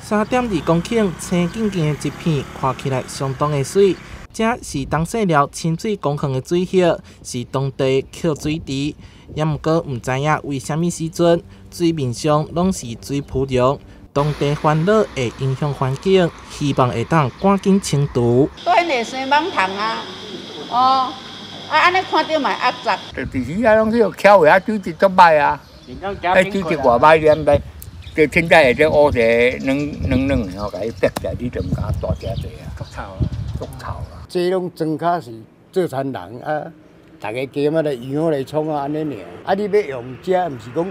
3.2公頃青金金的一片，看起來相當的媠。這是東勢寮親水公園的水域，是當地抾水池。也毋過毋知影為啥物時陣，水面上攏是水浮龍，當地煩惱會影響環境，希望會當趕緊清除。對，會生蠓蟲啊，哦，啊按呢看著嘛會壓雜。就佇時啊，攏是巧的啊，水質足歹啊，彼水質偌歹點解？就凊彩會這烏一个軟軟軟的吼，共伊逼起來，你就毋敢大食濟啊，足臭啊，足臭啊！這攏莊跤是做田人啊，逐家加仔來養來創啊，按呢爾。啊，你欲用這，毋是講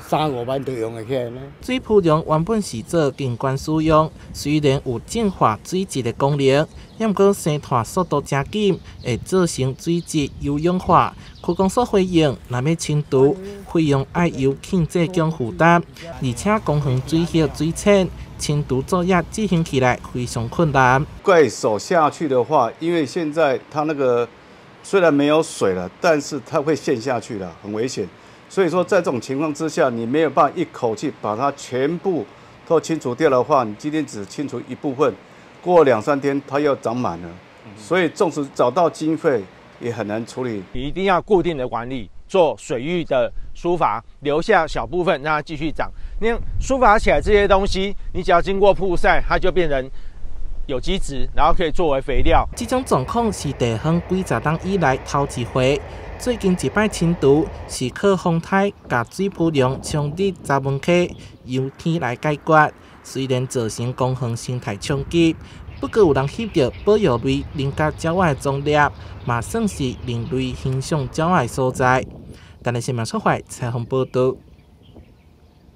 三五萬就用會起來呢？水浮龍原本是做景觀使用，雖然有淨化水質的功能，也毋過生湠速度誠緊，會造成水質優氧化。區公所回應，若欲清除，費用愛由慶濟宮負擔，而且公園水域水淺，清除作業執行起來非常困難。怪手下去的話，因為現在它那個雖然沒有水了，但是它會陷下去了，很危險。所以說，在這種情況之下，你沒有辦法一口氣把它全部都清除掉的話，你今天只清除一部分，過兩三天它又長滿了。所以，縱使找到經費，也很難處理。你一定要固定的管理，做水域的疏伐，留下小部分讓它繼續長。那樣疏伐起來這些東西，你只要經過曝曬，它就變成有機質，然後可以作為肥料。這種狀況是地方幾十冬以來頭一回。最近一擺清除是靠風颱共水浮龍衝入閘門溪，由天來解決。雖然造成公園生態衝擊，不過有人翕著保育類稜角鳥仔的蹤跡，嘛算是人類欣賞鳥仔的所在。台視新聞出發採訪報導。